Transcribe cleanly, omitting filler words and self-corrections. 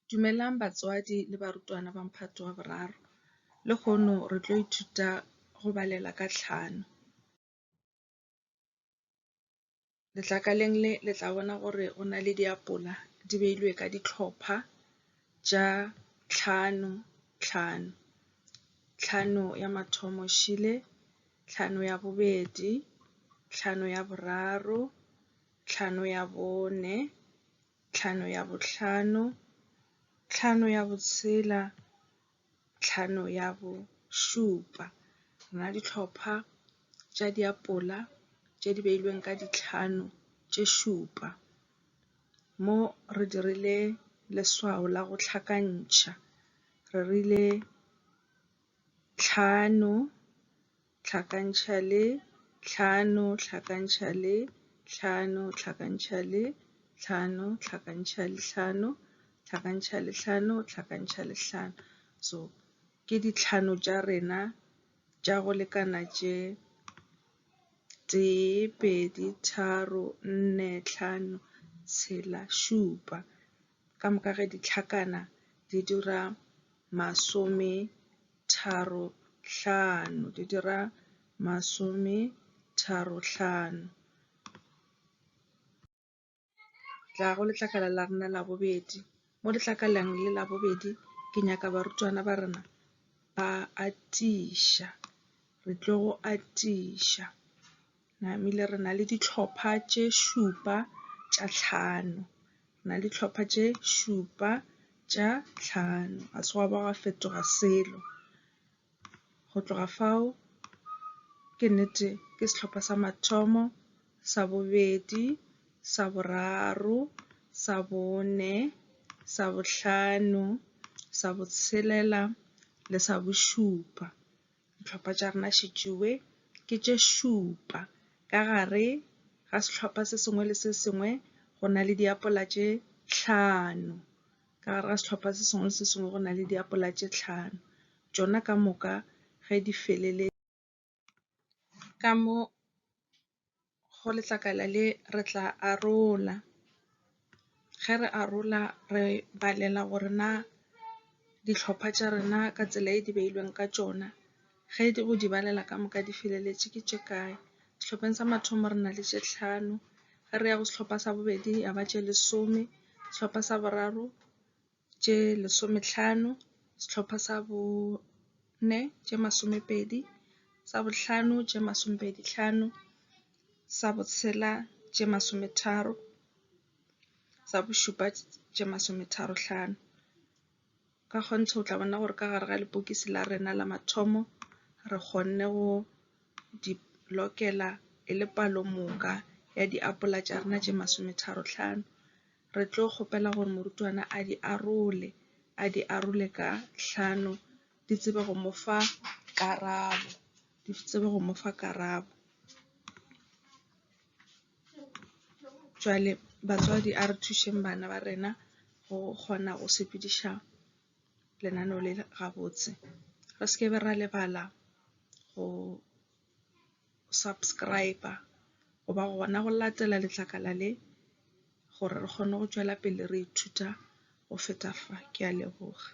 Dumelang batswadi le barutwana ba mphato wa boraro. Lehono re tlo ithuta go balela ka tlhano. Letlakaleng le le tla bona gore go na le diapola di beilwe ka dihlopha tša tlhano tlhano. Tlhano ya mathomo šele, tlhano ya bobedi, tlhano ya boraro, tlhano ya bone, tlhano ya bohlano, tlhano ya botshela, tlhano ya bošupa. Re na le dihlopha tša diapola tše di beilweng ka dihlano tše šupa. Mo re dirile leswao la go hlakantšha, re rile tlhano hlakantšha le tlhano hlakantšha le tlhano hlakantšha le tlhano hlakantšha le tlhano hlakantšha le tlhano hlakantšha le tlhano. So ke ditlhano tša rena tša go lekana tše tee, pedi, tharo, nne, tlhano, tshela, šupa. Ka moka ge di hlakana di dira masometharo hlano, di dira masometharo hlano. Tla go letlakala la rena la bobedi, mo letlakaleng le la bobedi ke nyaka barutwana ba rena ba atiša, re tlo go atiša. Namile re na le dihlopha tše šupa tša tlhano, re na le dihlopha tše šupa tša tlhano, ga se gwa ba gwa fetoga selo. Go tloga fao ke nnete ke sehlopha sa mathomo, sa bobedi, sa boraro, sa bone, sa bohlano, sa botshelela le sa bošupa. Dihlopha tša rena šetšewe ke tše šupa, ka gare ga sehlopha se sengwe le se sengwe go na le diapola tše tlhano, ka gare ga sehlopha se sengwe le se sengwe go na le diapola tše tlhano, tšona ka moka ge di felele ka mo go letlakala le re tla arola, ge re arola re balela gore na dihlopha tša rena ka tsela e di beilweng ka tšona ge go di balela ka moka di feleletše ke tše kae. Sehlopheng sa mathomo re na le tše tlhano, ge re ya go sehlopha sa bobedi ya ba tše lesome, sehlopha sa boraro tše lesomehlano, sehlopha sa bone tše masomepedi, sa bohlano tše masomepedi hlano, sa botshela tše masometharo, sa bošupa tše masometharo hlano. Ka kgonthe o tla bona gore ka gare ga lepokisi la rena la mathomo re kgonne go di lokela e le palomoka ya diapola tša rena tše masometharo hlano. Re tlo kgopela gore morutwana a di arole, a di arole ka hlano di tsebe go mo fa karabo, di tsebe go mo fa karabo. Jwale batswadi a re thušeng bana ba rena go kgona go sepediša lenaneo le gabotse. Re se ke be ra lebala go subscriber goba gona go latela letlakala le gore re kgone go tšwela pele re ithuta go feta fa. Ke a leboga.